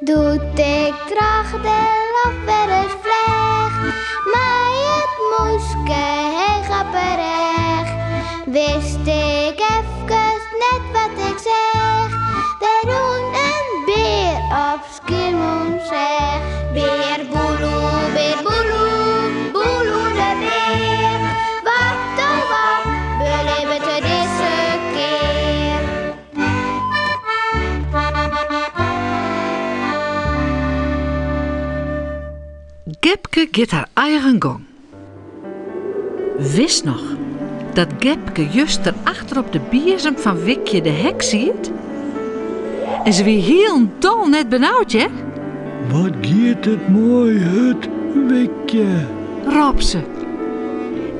Doe't ik troch de loft wer ris fleach, mei it mûske heech op 'e rêch, wist ik efkes net wat ik seach. Der rûn in bear op Skiermûntseach. Bear Boeloe, bear Boeloe, Boeloe de bear. Wat oh wat belibbet er dizze kear? Gepke giet har eigen gong. Witst noch dat Gepke juster achter op de biezem fan Wikje de Heks siet? En se wie hielendal net benaud, hear. Wat giet it moai hurd, Wikje! Rôp se.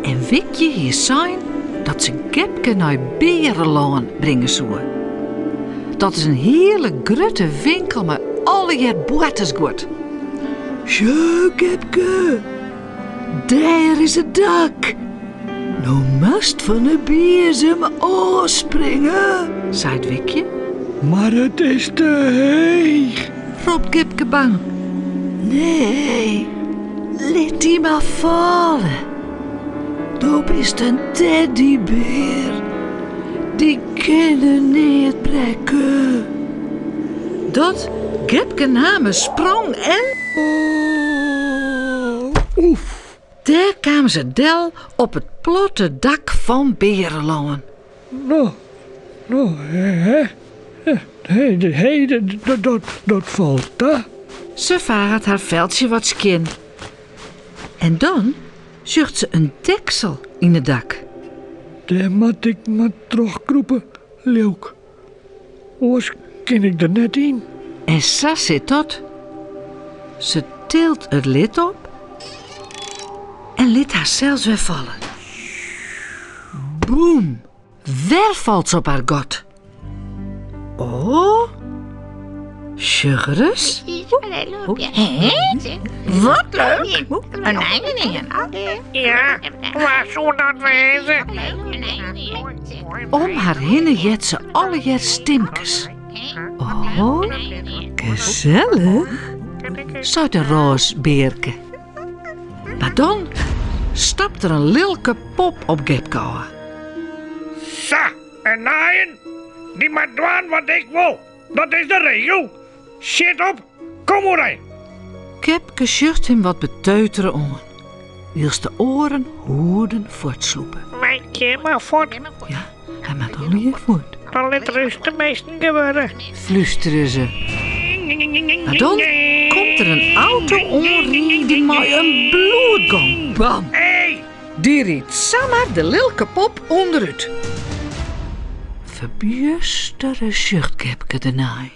En Wikje hie sein dat se Gepke nei Bearelân bringe soe. Dat is in hiele grutte winkel mei allegear boartersguod. Sjoch, Gepke, dêr is it dak. No moatst fan 'e biezem ôfspringe, seit Wikje. Mar it is te heech, ropt Gepke bang. Nee, lit dy mar falle. Do bist in teddybear. Dy kinne neat brekke. Dat Gepke naam in sprong en. Oef! Dêr kaam se del op it platte dak fan Bearelân. No, no, hè? Hé, hé, dat, dat falt ta. Se faget har feltsje wat skjin. En dan sjocht se in deksel yn it dak. Dêr moat ik mar troch krûpe, leau 'k. Oars kin ik der net yn. En sa sit dat. Se tilt it lid op en lit harsels wer falle. Boem! Wer falt se op har gat. Oh, sjoch ris. Wat leuk! In nijenien. Ja, wa soe dat wêze? Om har hinne heart se allegear stimkes. Oh, gesellich, seit in rôs bearke. Mar dan stapt der in lilke pop op Gepke ôf. Sa, in nijen? Dy moat dwaan wat ik wol. Dat is de regel. Sjit op, kom oerein. Gepke sjocht him wat beteutere oan, wylst de oaren hoeden fuortslûpe. Wy kinne mar fuort. Ja, hy moat allegear fuort. Dan lit er ús teminsten gewurde. Flústere se. Mar dan komt der in auto oanriden mei in bloedgong. Bam! Hey! Dy rydt samar de lilke pop ûnderút. Ferbjustere sjocht Gepke dernei.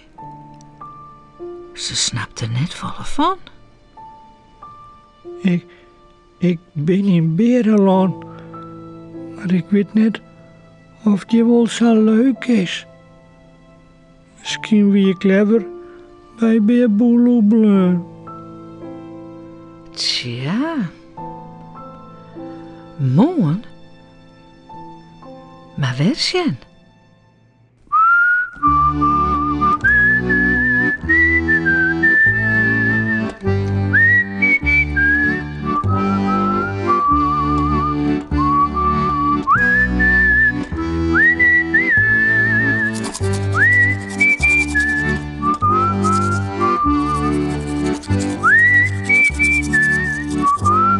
Se snapt der net folle fan. Ik, ik bin yn Bearelân, mar ik wit net oft hjir wol sa leuk is. Miskien wie ik leaver by Bear Boeloe bleaun. Tsja. Moarn mar wer sjen.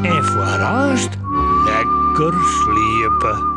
En foar aanst lekker sliepe.